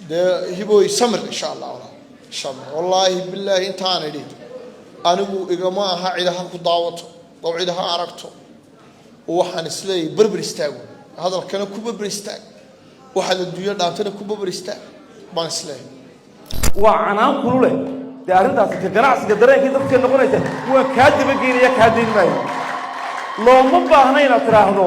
Dee Hibooy, samir, insha Allah walaal, insha Allah. Wallaahi bilaahi, intaan idhi anigu igama aha cid ha ku daawato oo cid ha aragto. Waxaan isleeyahay berber istaago, hadalkana ku berber istaag, waxaad adduunyo dhaantana ku berber istaag baan isleeyahay. Waa canaan kulule. Dee arrintaasi ka ganacsiga dareenkii dadka noqonaysa. Waan kaa dabageynaya, kaa dayn maayo. Looma baahna inaad tidhaahdo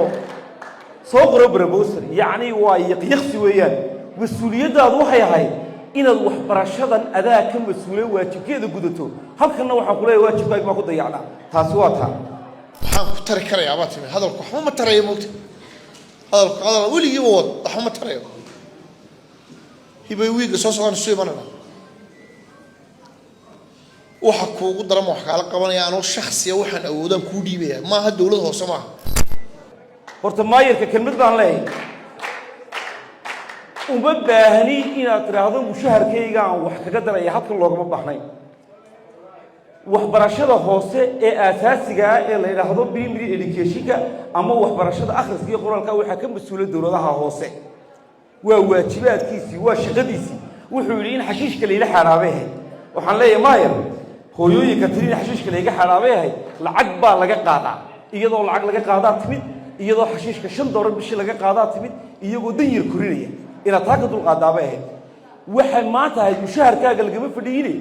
soo qoro proposal. Yacni waa yaqyaqsi weeyaan. Mas-uuliyaddaadu waxay ahayd inaad waxbarashadan adaa ka mas-uule waajibkeeda gudato. Halkanna waxaan ku leeyahay waajibkaagi baa ku dayacnaa. Taasi waa taa. Waxaan ku tari karayaa baa timi. Hadalku waxba ma tarayo, moogta. Hadalku hadal weligiiba wad, waxba ma tarayo. Hibay, wiigga soo socdaan isu imanayna. Waxa kuugu daran, wax kaala qabanaya anoo shaksiya, waxaan awoodaan kuu dhiibaya. Maaha dowlad hoose, maaha. Horta maayarka kelmad baan leeyahay. Uma baahni inaad tidhaahdo mushaharkayga aan wax kaga daraya. Halkan loogama baahnayn. Waxbarashada hoose ee aasaasiga ah ee la yidhaahdo primary educationka ama waxbarashada akhriska iyo qoraalka waxaa ka mas-uula dowladaha hoose. Waa waajibaadkiisii, waa shaqadiisii. Wuxuu yidhi in xashiishka layla xaadhaabay ahayd. Waxaan leeyahay maayar, hooyooyinka tiri in xashiishka layga xaadhaabay ahayd, lacag baa laga qaadaa. Iyadoo lacag laga qaadaa timid, iyadoo xashiishka $5 bishii laga qaadaa timid, iyagoo danyar korinaya inaad taa ka dulqaadaabay ahayd. Waxay maanta ahayd mushaharkaaga lagama fadhiine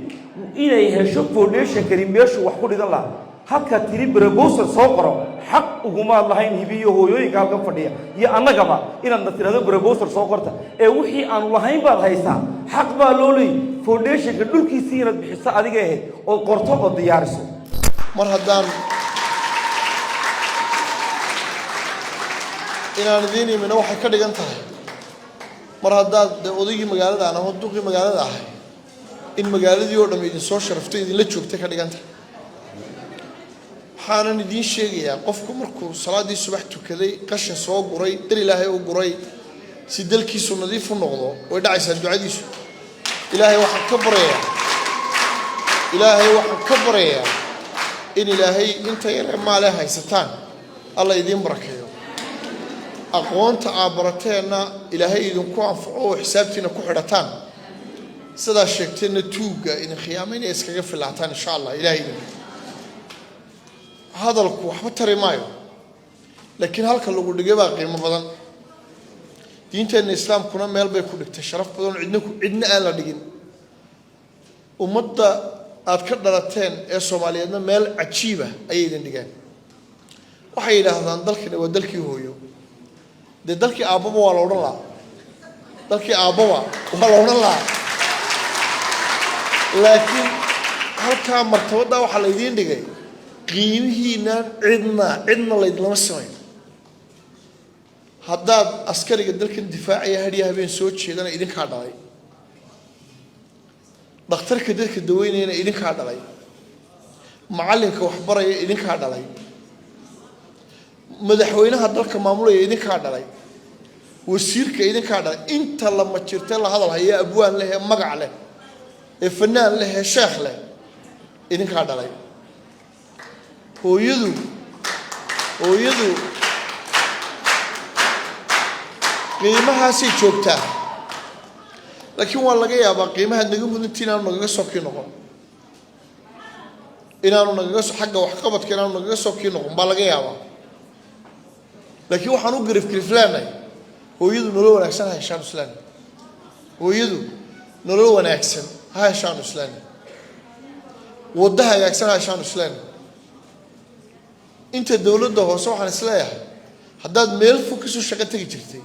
inay hesho foundationkani meeshuu wax ku dhigan lahaa. Halka tiri proposal soo qoro, xaq ugumaad lahayn. Hibiyo hooyooyinka halkan fadhiya iyo annagaba inaadna tidhahdo proposal soo qorta ee wixii aanu lahayn baad haysaa. Xaq baa loo leeyay foundationka dhulkiisii inaad bixiso adiga ahayd, ood qorto oo diyaariso. Mar haddaan inaan idiin imina, waxay ka dhigan tahay mar haddaad dee odaygii magaalada aan ama duqii magaalada ahay, in magaaladii oo dham idin soo sharaftay, idinla joogtay ka dhigan tahay. Waxaanan idiin sheegayaa, qofku markuu salaaddii subax tukaday, qashin soo guray, dal Ilaahay u guray si dalkiisu nadiif u noqdo, way dhacaysaa ducadiisu. Ilaahay waxaan ka baryayaa, Ilaahay waxaan ka baryayaa in Ilaahay inta yaree maale haysataan Alla idiin barakeeyo, aqoonta aad barateenna Ilaahay idinku anfaco oo xisaabtiina ku xidhataan, sidaa sheegteenna tuugga idin khiyaamaynaya iskaga filaataan, insha Allah. Ilahay idin hadalku waxba tari maayo, laakiin halka lagu dhigay baa qiimo badan. Diinteenna Islaamkuna meel bay ku dhigtay sharaf badan oo cidna cidna aan la dhigin. Ummadda aad ka dhalateen ee Soomaaliyeedna meel cajiiba ayay idin dhigeen. Waxay yidhaahdaan dalkani waa dalkii hooyo. Dee dalkii aabbaba waa la odhan lahaa, dalkii aabbaba waa la odhan lahaa, laakiin halkaa martabaddaa waxaa laydiin dhigay qiimihiinaan cidna cidna laydinlama simayn. Haddaad askariga dalkan difaacaya hadhiya habeen soo jeedana, idinkaa dhalay. Dhakhtarka dadka daweynayana idinkaa dhalay. Macallinka waxbaraya idinkaa dhalay. Madaxweynaha dalka maamulaya idinkaa dhalay. Wasiirka idinkaa dhalay. Inta la majirtee la hadal haya, abwaan leh ee magac leh ee fanaan leh ee sheekh leh, idinkaa dhalay. Hooyadu, hooyadu qiimahaasay joogtaa, laakiin waa laga yaabaa qiimahaad naga mudantii inaanu nagaga soo kii noqon, inaanu nagaga so xagga waxqabadka inaanu nagaga soo kii noqon baa laga yaabaa. Laakiin waxaan u garif garif leenahay hooyadu nolol wanaagsan ha heshaanu isleenahay, hooyadu nolol wanaagsan ha heshaanu isleenahay, waddo hagaagsan ha heshaanu isleenahay. Inta dowladda hoose waxaan isleeyahay, haddaad meel fog kasoo shaqo tegi jirtay,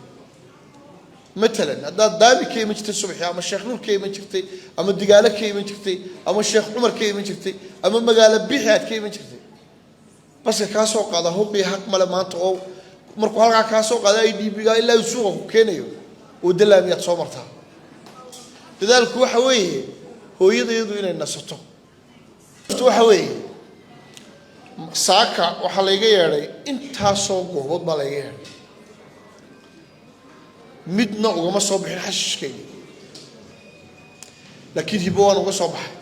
matalan haddaad Daabi ka iman jirtay subaxii, ama Sheekh Nuur ka iman jirtay, ama Digaalo ka iman jirtay, ama Sheekh Cumar ka iman jirtay, ama magaalo Bixi aad ka iman jirtay, baska kaa soo qaada huqiyo xaq male maanta oo markuu halkaa kaa soo qaada IDP-ga ilaa uu suuqa ku keenayo, waddo laamiyaad soo martaa. Dadaalku waxa weeye hooyadayadu inay nasato. Waxa weeye saaka waxaa layga yeedhay, intaasoo goobood baa layga yeedhay, midna ugama soo bixin xashiishkayga, laakiin Hibo waan uga soo baxay.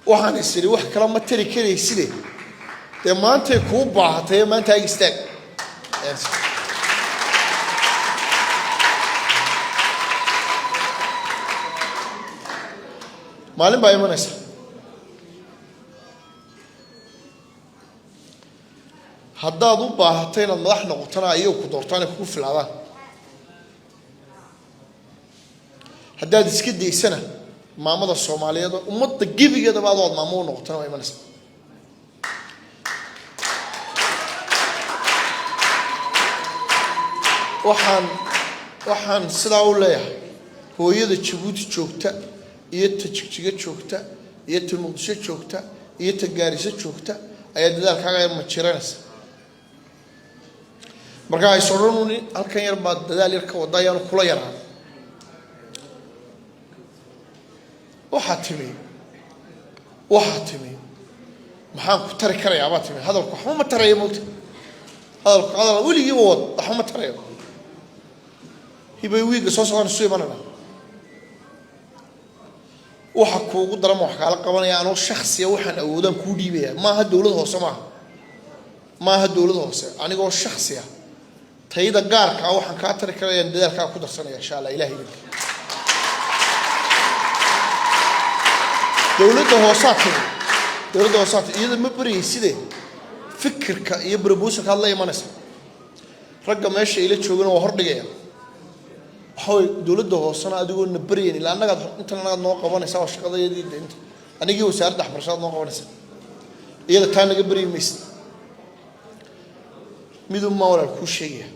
Waxaan is idhi wax kale ma tari karayside, dee maantay kuu baahatay, maanta ag istaag. Maalin baa imanaysa. Haddaad u baahato inaad madax noqotona, ayagu ku doortaan ay kugu filaadaan. Haddaad iska daysana, maamada Soomaaliyeed oo ummadda gebigeedaba adoo aad maamo u noqotona waa imanaysa. Waxaan sidaa u leeyahay, hooyada Jabuuti joogta iyo ta Jigjiga joogta iyo ta Muqdisho joogta iyo ta Gaariso joogta ayaa dadaalkaaga yar majiranaysa. Marka hays odhanuni halkan yar baad dadaal yar ka wadda, ayaanu kula yaraan. Waxaa timi maxaan ku tari karayaa baa timi. Hadalku waxba ma tarayo, moogta. Hadalku hadal weligiiba wad, waxba ma tarayo. Hibay, wiigga soo socdaan isu imanayna. Waxa kuugu daran wax kaala qabanaya anoo shaksiya, waxaan awoodaan kuu dhiibaya. Maaha dowlad hoose, maaha dowlad hoose. Anigoo shaksiya, tayda gaarka ah waxaan kaa tari karayaan dadaalkaa ku darsanaya, insha Allah. Ilahay idinka dowladda hoosaa timi, dowladda hoosaa timi, iyada ma baryay. Fikirka iyo proposalka aad la imanaysa, ragga meesha ila joogana waa hordhigaya. Waxa way dowladda hoosena adigoo na baryayn, ilaa annagaad intan annagaad noo qabanaysa, waa shaqadayadii de. Inta anigii wasaaradda waxbarashadaad noo qabanaysa, iyada taa naga baryi maysid. Midun maa walaal kuu sheegaya: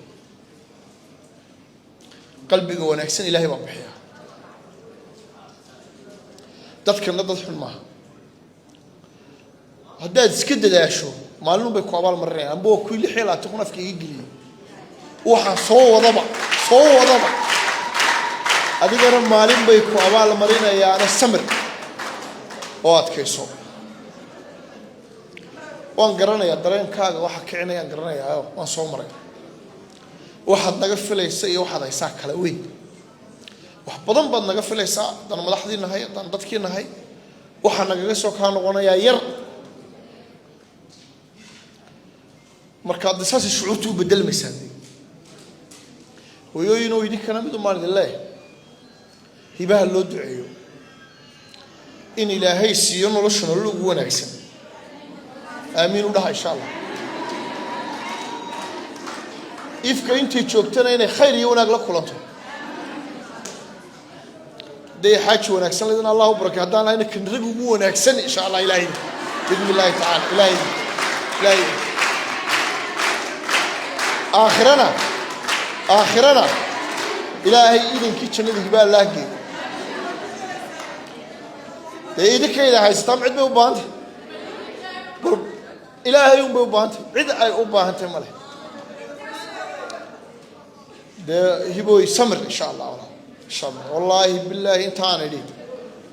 qalbiga wanaagsan Ilaahay baa bixiya. Dadkana dad xun maaha. Haddaad iska dadaasho, maalin bay ku abaal marinayaan. Amba waa kuwii 26,000 afka iga geliyey. Waxaan soo wadaba adigana maalin bay ku abaal marinayaana. Samir oo adkayso. Waan garanayaa dareenkaaga waxa kicinayaan, garanayaayo waan soo maray. Waxaad naga filaysa iyo waxaad haysaa kala weyn. Wax badan baad naga filaysaa haddaan madaxdii nahay, haddaan dadkii nahay. Waxaa nagaga soo kaa noqonayaa yar. Marka adde saasay shucuurta u bedelmaysaa. Hooyooyin oo idinkana mid umaan idin leeyahay: hibaha loo duceeyo in Ilaahay siiyo nolosha nolol ugu wanaagsan. Aamiin u dhaha, insha Allah. Ifka intay joogtana inay khayr iyo wanaag la kulanto. Hadday xaaji wanaagsan leedana, Allah u barakay. Haddaan ahayna, kan rag ugu wanaagsan, insha Allah, Ilahay biidni Illahi tacala. Ilahay aakhirana Ilaahay idankii jannada hibaa Allah geeyo. Dee idinkayda haysataa, ma cid bay u baahantay? Bal Ilaahay un bay u baahantay, cid ay u baahantay ma leh. Dee hibooy, samir, insha Allah, walaal, samir. Wallaahi bilaahi, intaan idhi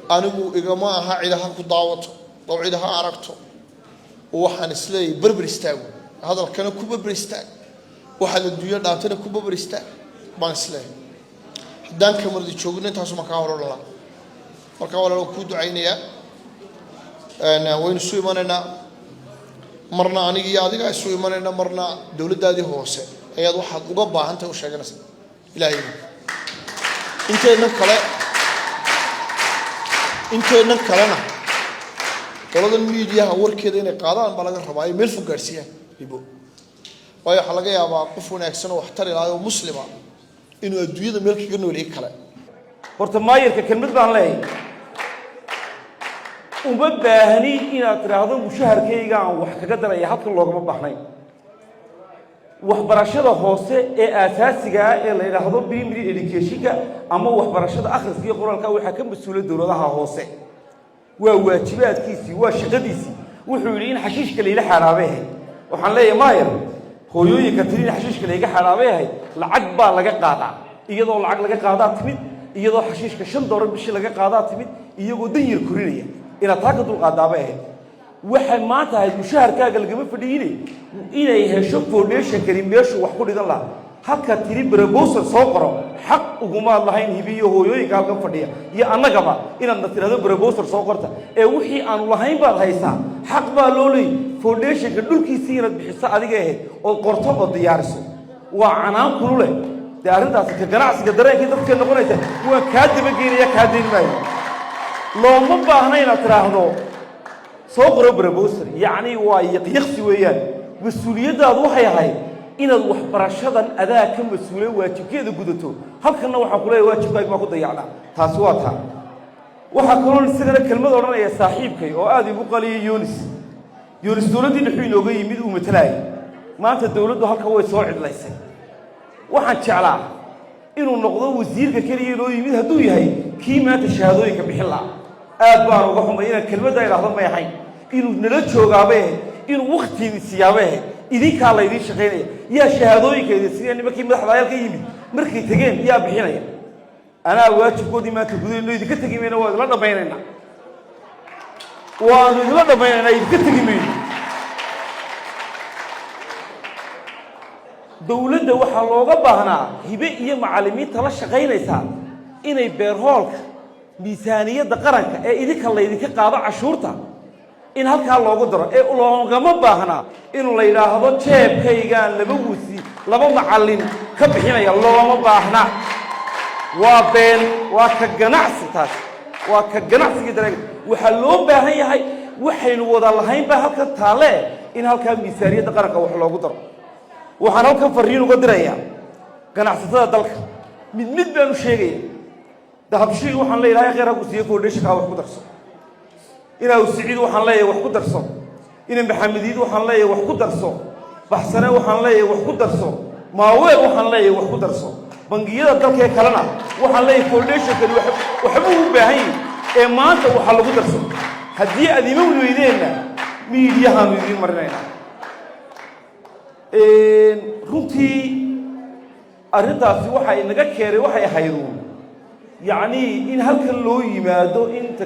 anigu igama aha cid ha ku daawato oo cid ha aragto. Waxaan isleeyahay berber istaago, hadalkana ku berber istaag, waxaad adduunyo dhaantana ku berber istaag baan isleeyahay. Haddaan kamardi joogno, intaasuma kaa hor odhan laha. Marka walaal, waan kuu ducaynayaa. Waynu isu imanaynaa marna, aniga iyo adiga isu imanayna marna. Dowladdaadii hoose ayaad waxaad uga baahantahay u sheeganaysaa. Ilahay inteennan kale, inteennan kalena, qoladan miidiyaha warkeeda inay qaadaan baa laga rabaa, ay meel fog gaadhsiiyaan Hibo. Waayo, waxaa laga yaabaa qof wanaagsan oo waxtari lahay oo Muslima inuu adduunyada meel kaga nooliyay kale. Horta maayarka kelmad baan leeyahay: uma baahni inaad tidhaahdo mushaharkayga aan wax kaga daraya. Halkan loogama baahnayn. Waxbarashada hoose ee aasaasiga ah ee la yidhaahdo primary educationka ama waxbarashada akhriska iyo qoraalka waxaa ka mas-uula dowladaha hoose. Waa waajibaadkiisii, waa shaqadiisii. Wuxuu yidhi in xashiishka layla xaaraabay ahayd. Waxaan leeyahay maayar, hooyooyinka tiri in xashiishka layga xaaraabay ahayd, lacag baa laga qaadaa. Iyadoo lacag laga qaadaa timid, iyadoo xashiishka $5 bishii laga qaadaa timid, iyagoo dan yar korinaya inaad taa ka dulqaadaabay ahayd. Waxay maanta ahayd mushaharkaaga lagama fadhiine inay hesho foundationkani meeshuu wax ku dhigan lahaa. Halka tiri proposal soo qoro, xaq ugumaad lahayn. Hibiyo hooyooyinka halkan fadhiya iyo annagaba inaadna tidhahdo proposal soo qorta ee wixii aanu lahayn baad haysaa. Xaq baa loo leeyay foundationka dhulkiisii inaad bixiso adiga ahayd, ood qorto oo diyaariso. Waa canaan kulu leh. Dee arrintaasi ka ganacsiga dareenkii dadka noqonaysa. Waan kaa dabageynaya, kaa dayn maayo. Looma baahna inaad tidhaahdo soo qoro proposal. Yacni waa yaqyaqsi weeyaan. Mas-uuliyaddaadu waxay ahayd inaad waxbarashadan adaa ka mas-uule waajibkeeda gudato. Halkanna waxaan ku leeyahay, waajibkaagi baa ku dayacnaa. Taasi waa taa. Waxaa kaloo isagana kelmad odhanaya saaxiibkay oo aada igu qaliyay, Yunis. Yunis dowladdii dhexuu inooga yimid, uu matalaayay. Maanta dowladdu halkan way soo cidlaysay. Waxaan jeclaa inuu noqdo wasiirka keliya inoo yimid hadduu yahay kii maanta shahaadooyinka bixin lahaa. Aad baan uga xumay inaan kelmaddaa idhaahdo. May ahayn inuu nala joogaabay ahayd, inuu waktiidii siyaabay ahayd. Idinkaa laydiin shaqaynaya. Yaa shahaadooyinka idin siiya? Nimankii madaxda ka yimid markay tegeen, yaa bixinaya? Anaa waajibkoodii maanta gudayno. Idinka tegi mayno, waa idinla dhammaynaynaa, waanu idinla dhammaynaynaa, idinka tegi mayno. Dowladda waxaa looga baahnaa, Hibe iyo macallimiinta la shaqaynaysaa, inay beerhoolka miisaaniyadda qaranka ee idinka laydinka qaado cashuurta in halkaa loogu daro, ee loogama baahnaa inuu la yidhaahdo jeebkaygaan laba wasi laba macallin ka bixinaya. Looma baahna, waa been, waa ka ganacsi. Taas waa ka ganacsigii dareen. Waxaa loo baahan yahay, waxaynu wada lahayn baa halkan taalle, in halkaa miisaaniyadda qaranka wax loogu daro. Waxaan halkan fariin uga dirayaa ganacsatada dalka, mid mid baan u sheegaya. Dahabshiil waxaan leeyahay, Ilahay khayr ha ku siiyo, foundationkaa wax ku darso. Inaa Siciid waxaan leeyahay, wax ku darso. Ina Maxamediid waxaan leeyahay, wax ku darso. Baxsane waxaan leeyahay, wax ku darso. Maaweel waxaan leeyahay, wax ku darso. Bangiyada dalkee kalena waxaan leeyahay, foundationkani waxbuu u baahan yahi ee maanta waxaa lagu darso. Haddii aad ima weydeenna, miidiyahaanu idiin marinaynaa. Runtii arrintaasi waxa inaga keenay waxay ahayduun, yacnii, in halkan loo yimaado inta